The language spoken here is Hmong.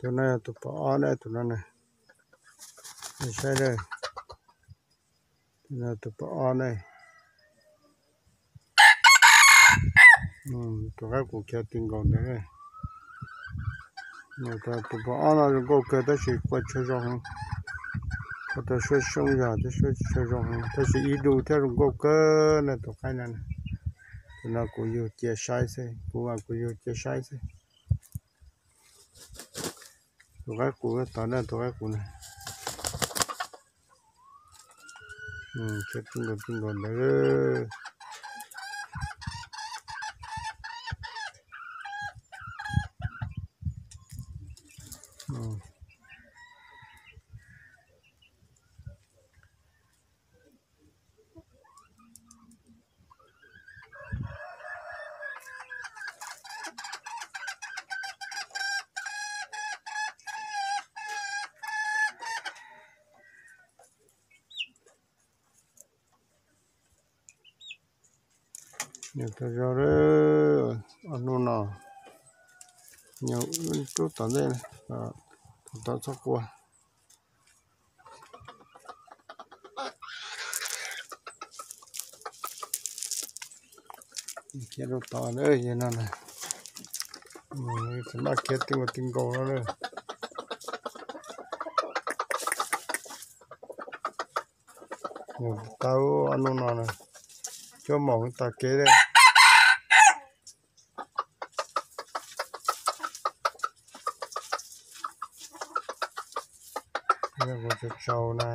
Tus no yog tus pos ob na, tus no na. Nej saib na, tus no tus pos ob na. Tus qaib qus khiav ti nkaus ntawd. Tus pos ob no zoo nkauj kawg tab sis qua tshuaj zoo heev. Qua tau suab xyoob yog thiab suab tshuaj zoo heev tab sis ib du thiab zoo nkauj kawg na tus qaib no. Tus no kuv yug cia saib xwb, kuv mas kuv yug cia saib xwb. Tus qaib qus tod na, tus qaib qus na. Khiav ti nkaus ti nkaus ntawd. Nyob tau zog lawm, ob hnub no nyob rub tom ntej, tom txhob qua. Khiav rau tod na, yog no na, txawm maj khiav ti nkaus ti nkaus no na. Mus tau ob hnub no na, cuab moos tag kev lawm. Kuv tsaug tsaug na.